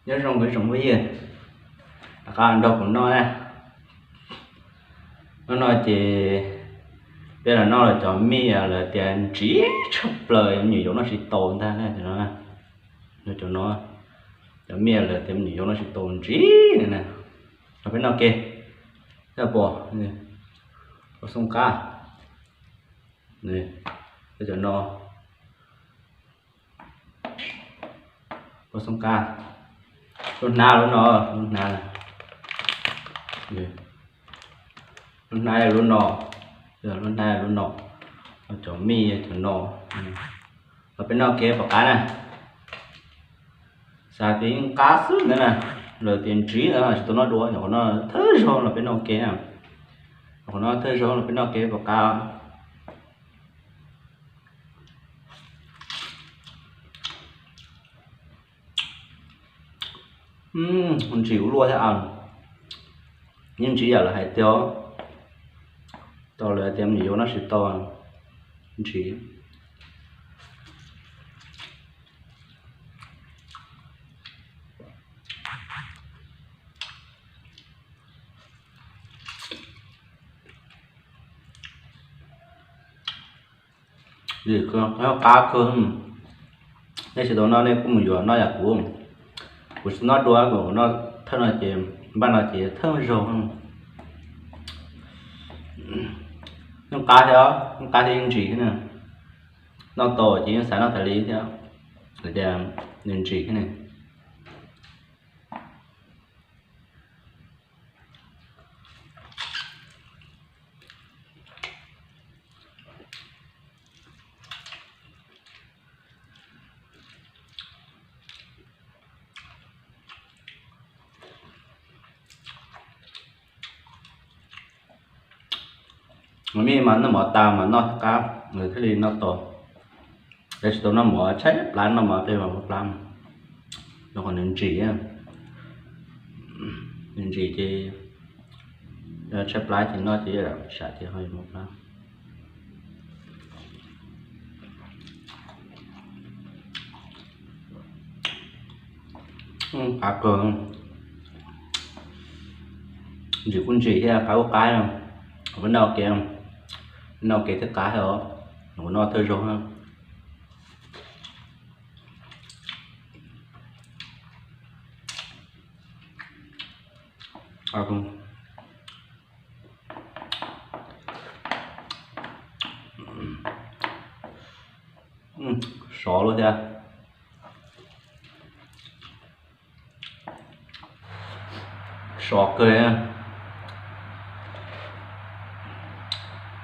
Nyob zoo kwv tsoom phooj ywg, rov qab nrog kuv noj na. Hnub no ces peb los noj los cov mij lawv tias ntsiv tshaj plaws, me nyuam yaus noj tsis tau ntag no. Cov no, cov mij lawv tias me nyuam yaus noj tsis tau ntsiv na. Los peb noj ke, pom, pom xoob qab, cov no, pom xoob qab, lub hnab lub no, lub hnab, lub hnab lub no, lub hnab lub no, cov mij cov no. Los peb noj ke pom qab na. Xav tias yeej qab xwb ntawd na, lawv tias ntsiv ntawd tsis tau noj dua, nyuam qhuav noj thawj zaug los peb noj ke na. Nyuam qhuav noj thawj zaug los peb noj ke pom qab. Ntsiv ua luaj thiab a. Yeej ntsiv yam lawv hais tiag, tau lawv tias me nyuam yaus noj tsis tau ntsiv. Qab kawg, nej tsis tau noj nej kuj mus yuav noj yam kuv. Kuv tsis noj dua, kuv noj thawj no ces, npaj no ces thawj zaug. Yeej qab thiab, yeej qab thiab yeej ntsim thiab na. Noj tau ces yeej xav noj tas li thiab, tias nws ntsim thiab ne. Mas mij mas noj mov tas mas noj thiab qab, nws thiaj li noj tau. Yog tsis tau noj mov tshaib plab noj mov tej mas muaj plab, rau qhov nws ntsim, nws ntsim ces tshaib plab ces noj ces sam ces ho muaj plab. Qab kawg, ntsim kuj ntsim thiab qab kuj qab, peb noj kev, noj kev thiaj qab thiab os, kuv noj thawj zaug. Sov lawm thiab. Sov kawg,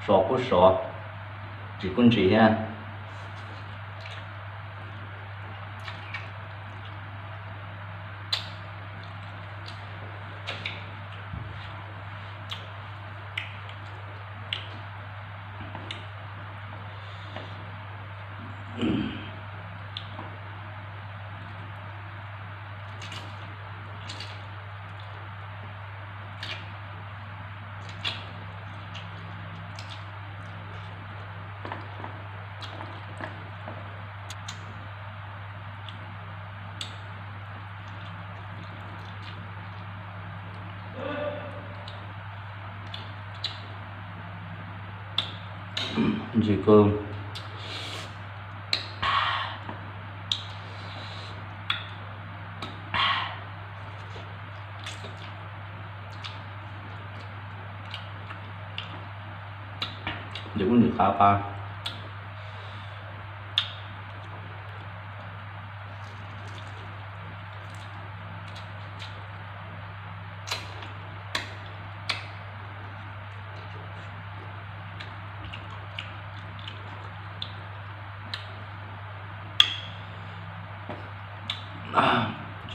sov kuj sov, ntsim kuj ntsim thiab. Ntsim kawg. Ntsim kuj ntsim qab qab.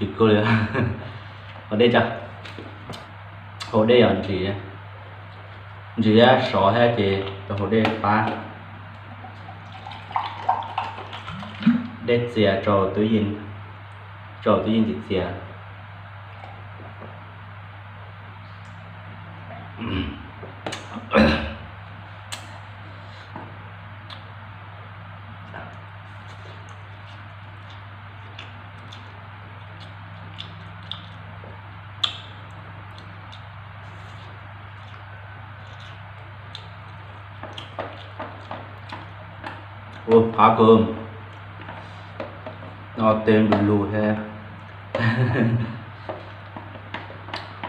Tsis kawg li. Haus dej tso. Haus dej yog ntsim, ntsim sov thiab ces rau haus dej pab. Dej txias rau tub yeej, rau tub yeej txias txias. Ua qab kawg, noj tej lug lug thiab.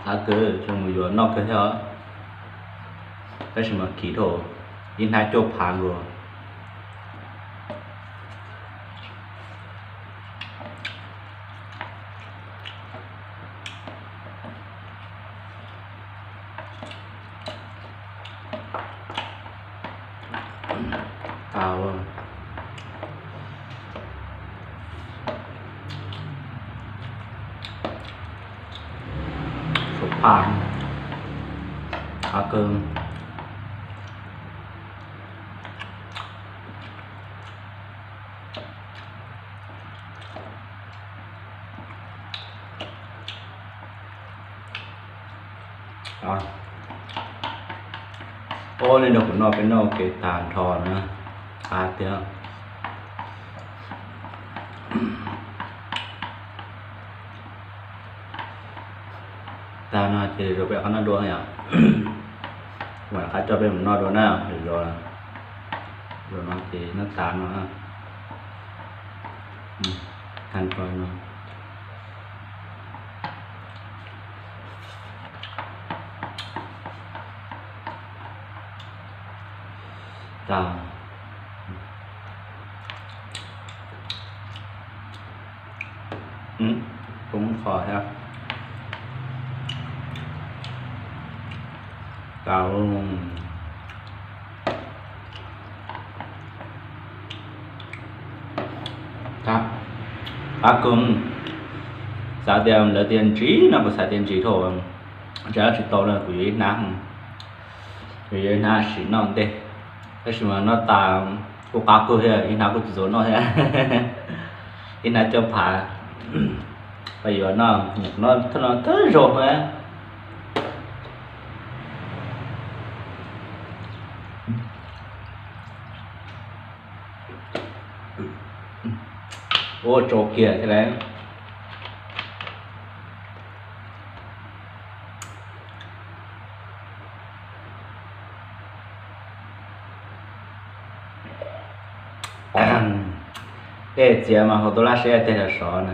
Qab kawg, tseem mus yuav noj kawg thiab. Tab sis mas kim dhau, ib hnab cuaj phav nkaus. Suav phaj, qab kawg. Ob, nej nrog kuv noj, peb noj ua ke tag nrho na, qab tiag. Tag no ces zaum peb rov qab noj dua yom. Mam rov qab coj peb mus noj dua na, zaum, zaum no ces noj tas no. Tag nrho no. Tag. Koob qhov thiab. Tag. Qab kawg. Xav tias lawv tias ntsim no kuv xav tias ntsim dhau, ntshe tsis tau no kuv yuav ib hnab, kuv yuav ib hnab sim noj ntej. Tab sis mas noj tas kuj qab kawg thiab, ib hnab kuj tsis txaus noj thiab. Ib hnab cuaj phav. Pab yuav noj, noj thawj zaug na. Ua tsau kiag thiab lauj. Dej txiav mas haus tau laj siab tiag, sov sov na.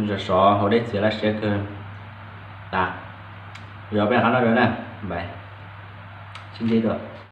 Sov sov haus dej txiav laj siab kawg. Tas, yog peb qab noj dua na, npais, sib ntsib dua.